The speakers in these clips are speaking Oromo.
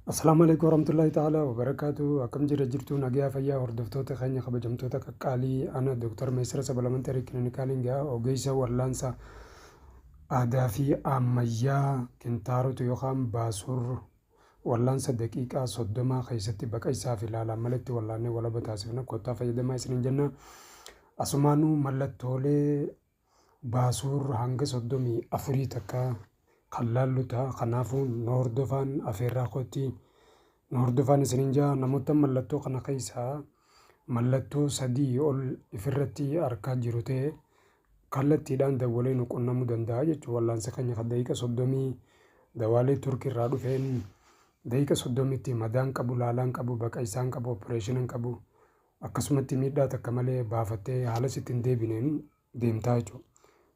Assalaamu alaikum warahmatullahi ta'ala wabarakaatu. Akkam jira jirtu nagayaa fayyaa hordoftoota keenya kabajamtoota qaqqaalii? Ana Dr. Meesira Supplementary Clinical ogeessa wallaansa aadaa fi ammayyaa kintaarotu yookaan baasuur wallaansa daqiiqaa 30 keessatti baqaysaa fi ilaalaan malatti wallaannee walaba taasifna. Kottaa fayyadamaa isiniin jenna. Asumaanuu mallattoolee baasuur hanga 34 takka kan laallu ta'a. Kanaafuu nu hordofaan, afeerraa kootti nu hordofaan isiniin jaa. Namoota mallattoo kana keessaa mallattoo 3 ol ifirratti argaa jiru ta'e kallattiidhaan dawwalee nu qunnamuu danda'a jechuudha. Wallaansa keenya kan daqiiqa 30 dawaalee Turkii irraa dhufeen daqiiqa 30tti madaan qabu, laalaan qabu, baqaysaan qabu, opereeshinan qabu, akkasumatti miidhaa takka malee baafattee haala sitti hin deebineen deemtaa jechuudha.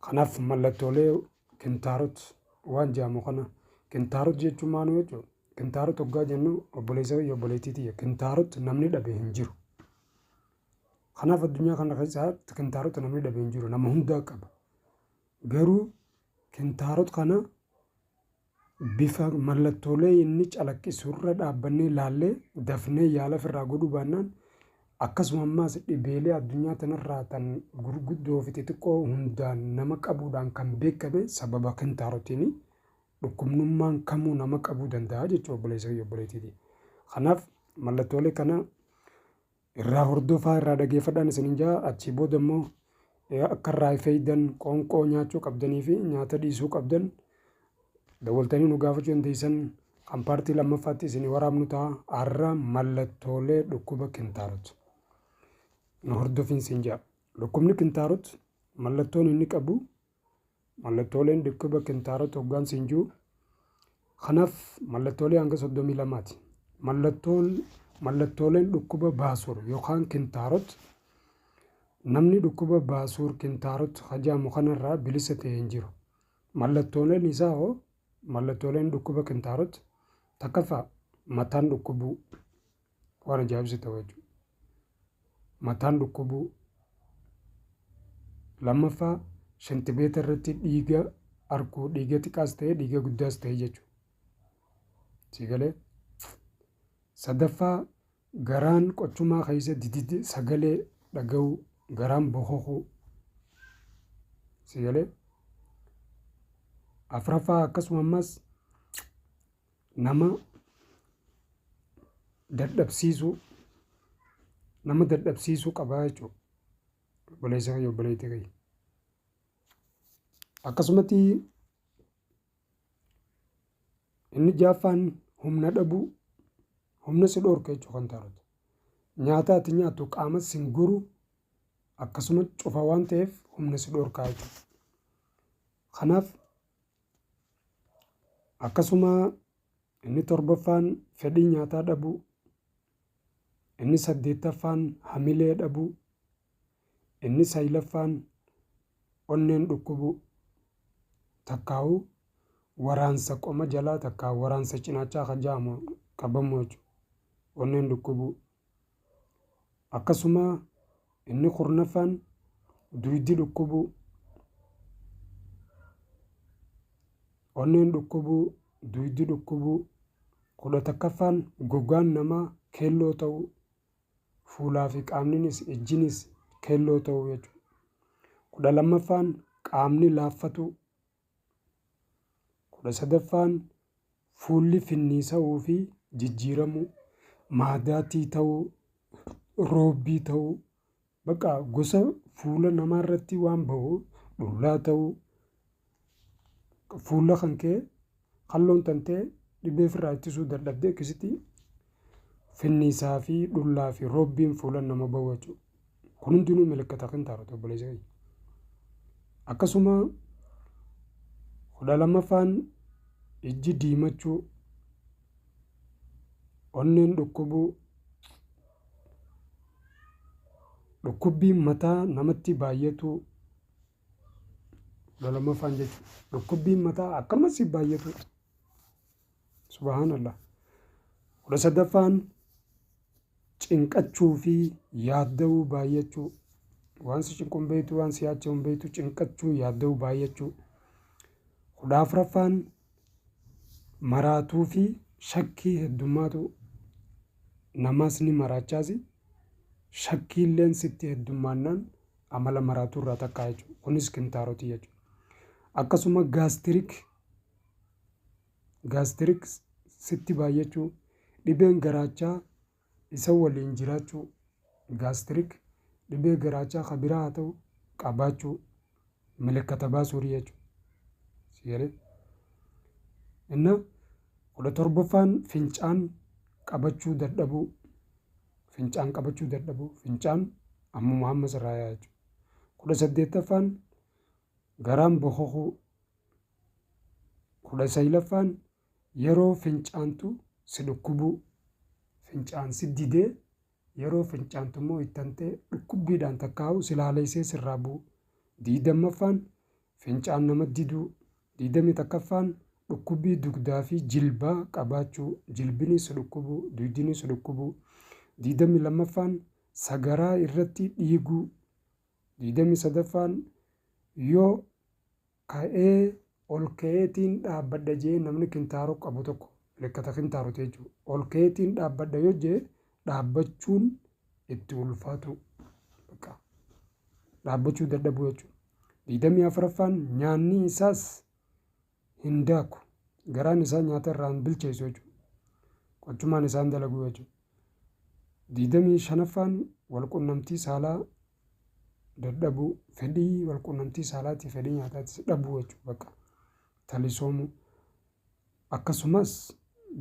Kanaaf mallattoolee kintaarot waan jedhamu kana, kintaarot jechuun maal jechuudha? Kintaarot hoggaa jennu, obboleessa kiyya, obboleettii tiyya, kintaarot namni dhabe hin jiru. Kanaaf addunyaa kana keessa kintaarot namni dhabe hin jiru, nama hundaa qaba. Garuu kintaarot kana bifa mallattoolee inni calaqqisu irra dhaabbannee laallee dafnee yaala ofirraa godhuu baannaan, akkasuma ammaas dhibeelee addunyaa tanarraa tan gurguddoo fi xixiqqoo hundaan nama qabuudhaan kan beekame sababa kintaarotiin dhukkubnummaan kamuu nama qabuu danda'a jechuudha, obboleessa kiyya, obboleettiiti. Kanaaf mallattoolee kana irraa hordofaa, irraa dhageeffadhaan isiniin jaa. Achii booda immoo akka irraa fayydan, qoonqoo nyaachuu qabdanii fi nyaata dhiisuu qabdan dawwaltanii nu gaafachuu dandeessan. Kan paartii lammaffaatti isinii waraabnu ta'a. Har'a mallattoolee dhukkuba kintaarot nu hordofiin siin jaa. Dhukkubni kintaarot mallattoon inni qabu, mallattooleen dhukkuba kintaarot hoggaan siin jiru, kanaaf mallattoolee hanga 32ti. Mallattooleen dhukkuba baasuur yookaan kintaarot, namni dhukkuba baasuur kintaarot hajaamu kanarraa bilisa ta'e hin jiru. Mallattooleen isaa hoo? Mallattooleen dhukkuba kintaarot takkaffaa mataan dhukkubuu, waan ajaa'ibsi ta'u jechuudha. Mataan dhukkubuu. Lammaffaa shintibeeta irratti dhiiga arguu, dhiiga xiqqaas ta'e dhiiga guddaas ta'e jechuudha. Si galee? Sadaffaa garaan qochumaa keessa dididi sagalee dhaga'uu, garaan bokokuu. Si galee? Afuraffaa akkasuma ammas nama dadhabsiisuu, nama dadhabsiisuu qabaa jechuudha. Obboleessa kiyya, obboleettii kiyya. Akkasumatti inni jaaffaan humna dhabuu, humna si dhoorka jechuudha kan taarota. Nyaata ati nyaattu qaama sin guru, akkasuma cufa waan ta'eef humna si dhoorkaa jechuudha. Kanaaf akkasuma inni torbaffaan fedhii nyaataa dhabuu, inni saddeettaffaan hamilee dhabuu, inni saglaffaan onneen dhukkubuu, takkaa'uu waraansa qoma jalaa takkaa waraansa cinaachaa kan jedhamu qabamuu jechuudha. Onneen dhukkubuu. Akkasuma inni 10ffaan duydi dhukkubuu. Onneen dhukkubuu, duydi dhukkubuu. 11ffaan gogaan namaa keelloo ta'uu, fuulaa fi qaamninis ijjinis keelloo ta'uu jechuudha. 12ffaan qaamni laaffatuu. 13ffaan fuulli finniisa'uu fi jijjiiramuu, maadaatii ta'uu, roobbii ta'uu, bakka gosa fuula namaa irratti waan bahu dhullaa ta'uu, fuula kan kee kalloon tantee dhibee ofirraa ittisuu dadhabdee akkasitti finniisaa fi dhullaa fi roobbiin fuula nama bahu jechuudha. Kun hundinuu milikkata kintaarota, obboleessa kiyya. Akkasuma 12ffaan ijji diimachuu, onneen dhukkubuu, dhukkubbiin mataa namatti baay'atuu, 12ffaan jechuudha. Dhukkubbiin mataa akkanumas baay'atu. Subhaanallah. 13ffaan cinqachuu fi yaadda'uu baay'achuu. Waan si cinqu hin beektu, waan si yaachisu hin beektu, cinqachuu, yaadda'uu baay'achuu. 14ffaan maraatuu fi Shakkii heddummaatu namaas ni maraachaasi, shakkiilleen sitti heddummaannaan amala maraatuu irraa takkaa jechuudha. Kunis kintaarotii jechuudha. Akkasuma gastric sitti baay'achuu, dhibeen garaachaa isa waliin jiraachuu, gastric dhibee garaachaa kan biraa haa ta'u qabaachuu milikkata baasuurii jechuudha. Sigalee. Inna 17ffaan fincaan qabachuu dadhabuu, fincaan qabachuu dadhabuu, fincaan ammuma amma sirraa yaa'a jechuudha. 18ffaan garaan bokokuu. 19ffaan yeroo fincaantu si dhukkubuu, fincaan si didee yeroo fincaantu immoo ittantee dhukkubbiidhaan takkaa'u si laaleessee sirraa bu'u. 20ffaan fincaan nama diduu. 21ffaan dhukkubbii dugdaa fi jilbaa qabaachuu, jilbini si dhukkubuu, dugdini si dhukkubuu. 22ffaan sagaraa irratti dhiiguu. 23ffaan yoo ka'ee ol ka'eetiin dhaabbadha jee namni kintaaroo qabu tokko, milikkata kintaaroti jechuudha. Ol ka'eetiin dhaabbadha yoo jee dhaabbachuun itti ulfaatu, dhaabbachuu dadhabuu jechuudha. 24ffaan nyaanni isaas hin daaku. Garaan isaa nyaata irraa hin bilcheessu jechuudha. Qochumaan isaan dalaguu jechuudha. 25ffaan walqunnamtii saalaa dadhabuu, fedhii walqunnamtii saalaatii fedhii nyaataatis dhabuu jechuudha bakka talisoomuu. Akkasumas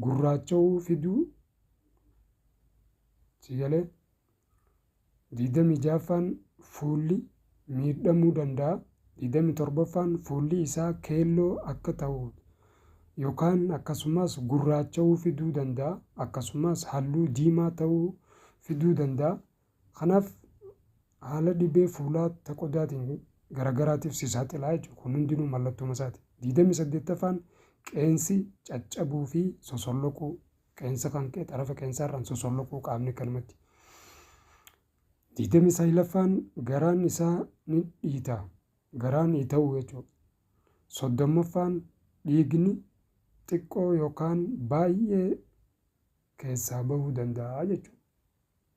gurraacha'uu fiduu sigalee. 26ffaan fuulli miidhamuu danda'a. 27ffaan fuulli isaa keelloo akka ta'u yookaan akkasumas gurraacha'uu fiduu danda'a. Akkasumas halluu diimaa ta'uu fiduu danda'a. Kanaaf haala dhibee fuulaa taqodaatiin garagaraatiif si saaxilaa jechuudha. Kun hundinuu mallattoo isaati. 28ffaan qeensi caccabuu fi sosolloquu, qeensa kan kee xarafa qeensaarraan sosolloquu qaamni kanumatti. 29ffaan garaan isaa ni dhiita. Garaan dhiita'uu jechuudha. 30ffaan dhiigni xiqqoo yookaan baay'ee keessaa bahuu danda'a jechuudha.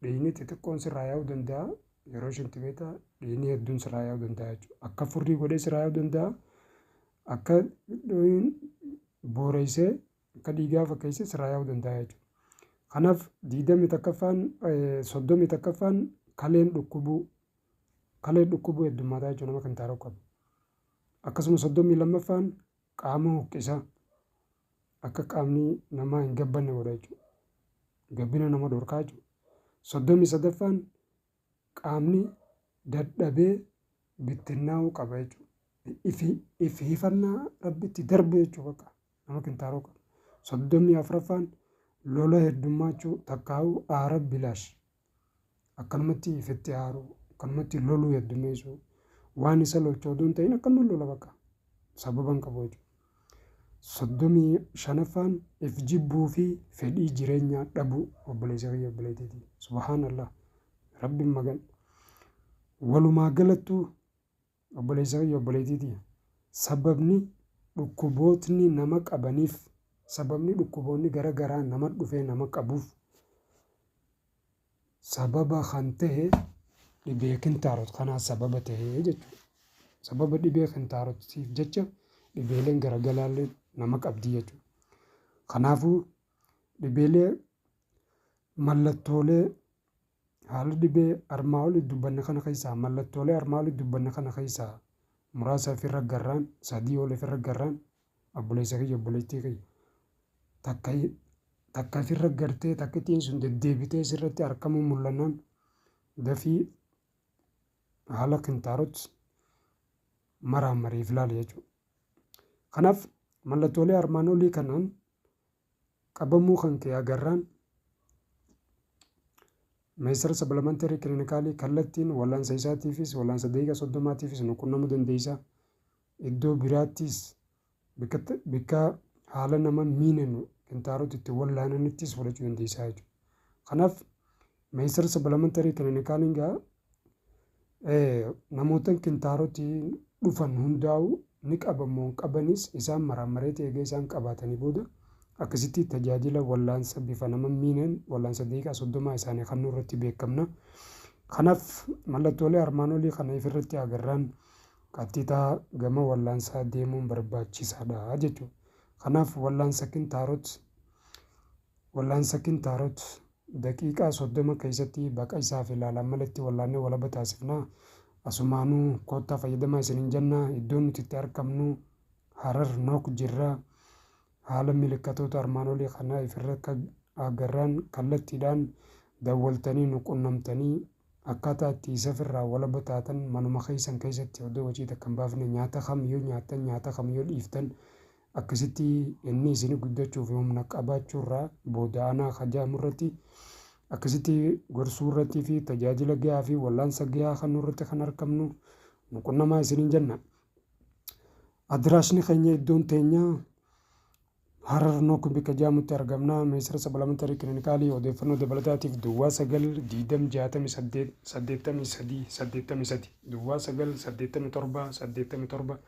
Dhiigni xixiqqoon sirraa yaa'uu danda'a. Yeroo shintibeeta dhiigni hedduun sirraa yaa'uu danda'a jechuudha. Akka furrii godhee sirraa yaa'uu danda'a. Akka booreessee akka dhiigaa fakkeessee sirraa yaa'uu danda'a jechuudha. Kanaaf 21ffaan 31ffaan kaleen dhukkubuu, kaleen dhukkubuu heddummaataa jechuudha nama kintaaroo qabu. Akkasuma 32ffaan qaama huqqisaa, akka qaamni namaa hin gabbanne godha jechuudha. Gabbina nama dhorkaa jechuudha. 33ffaan qaamni dadhabee bittinnaa'uu qaba jechuudha. Ifi hifannaa rabbitti darbu jechuudha bakka nama kintaaroo qabu. 34ffaan lola heddummaachuu takkaa'uu aara bilaash. Akkanumatti ifitti aaruu, akkanumatti loluu heddummeessuu, waan isa lolchu odoo hin ta'in akkanuma lola bakka sababa hin qabu jechuudha. 35ffaan if jibbuu fi fedhii jireenyaa dhabuu, obboleessa kiyya, obboleettiitii. Subhaanallah. Rabbiin magan. Walumaa galattuu obboleessa kiyya, obboleettiitii, sababni dhukkubootni nama qabaniif, sababni dhukkuboonni gara garaa nama dhufee nama qabuuf sababa kan ta'e dhibee kintaarot kanaa sababa ta'e jechuudha. Sababa dhibee kintaarotiif jecha dhibeeleen garagalaallee nama qabdi jechuudha. Kanaafuu dhibeelee mallattoolee haala dhibee armaa olii dubbanne kana keessaa, mallattoolee armaa olii dubbanne kana keessaa muraasa ofirra garraan, sadii ol ofirra garraan, obboleessa kiyya, obboleettii kiyya, takka takka ofirra gartee takkittiin sun deddeebitee sirratti argamuu mul'annaan dafii haala kintaarot maraan mariif ilaali jechuudha. Kanaaf mallattoolee armaan olii kanaan qabamuu kan kee agarraan Meesar Supplementary Clinicalii kallattiin wal'aansa isaatiifis, wal'aansa daqiiqaa 30tiifis nu qunnamuu dandeessa. Iddoo biraattis bikka haala nama miinenu kintaarot itti wallaananittis fudhachuu dandeessa jechuudha. Kanaaf Meesar Supplementary Clinicaliin gaa namoota kintaarotiin dhufan hundaa'u ni qabamoo hin qabanis isaan maraammareetii eegee isaan qabaatanii booda Akkasitti tajaajila wallaansa bifa nama miineen wallaansa daqiiqaa 30 isaanii kennuu irratti beekamna. Kanaaf mallattoolee armaan olii kana ifirratti agarraan qaxxitaa gama wallaansaa deemuun barbaachisaadha jechuudha. Kanaaf wallaansa kintaarot daqiiqaa 30 keessatti baqa isaa fi ilaalaan malatti wallaannee walaba taasifna. Asumaanuu koottaa fayyadamaa isiniin jenna. Iddoon nuti itti argamnu Harar Nook jirra. Haala milikkatoota armaan olii kana ifirra agarraan kallattiidhaan dawwaltanii nu qunnamtanii akkaataa itti isafirraa walaba taatan, manuma keessan keessatti odoo wacii takka hin baafne, nyaata kam yoo nyaattan, nyaata kam yoo dhiiftan, akkasitti inni isin guddachuu fi humna qabaachuurraa booda anaa kajaamu irratti akkasitti gorsuu irratti fi tajaajila gahaa fi wallaansa gahaa kan irratti kan argamnu nu qunnamaa isiniin jenna. Adiraashni keenya, iddoon teenya Harar Nook bikka jaamutti argamna. Ministeera Supplementary Clinical odeeffannoo dabalataatiif 09 20 68 83 83, 09 87 87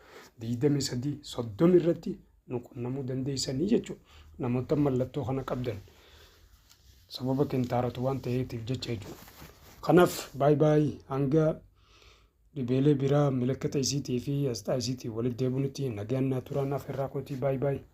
23 30 irratti nu qunnamuu dandeessanii jechuudha. Namoota mallattoo kana qabdan sababa kintaaratu waan ta'eetiif jecha jechuudha. Kanaaf baay'ee baay'ee hanga dhibeelee biraa milikkita isiitii fi asxaa isiitii walitti deebinutti nagaan naa turaan afeerraa kootii. Baay'ee baay'ee.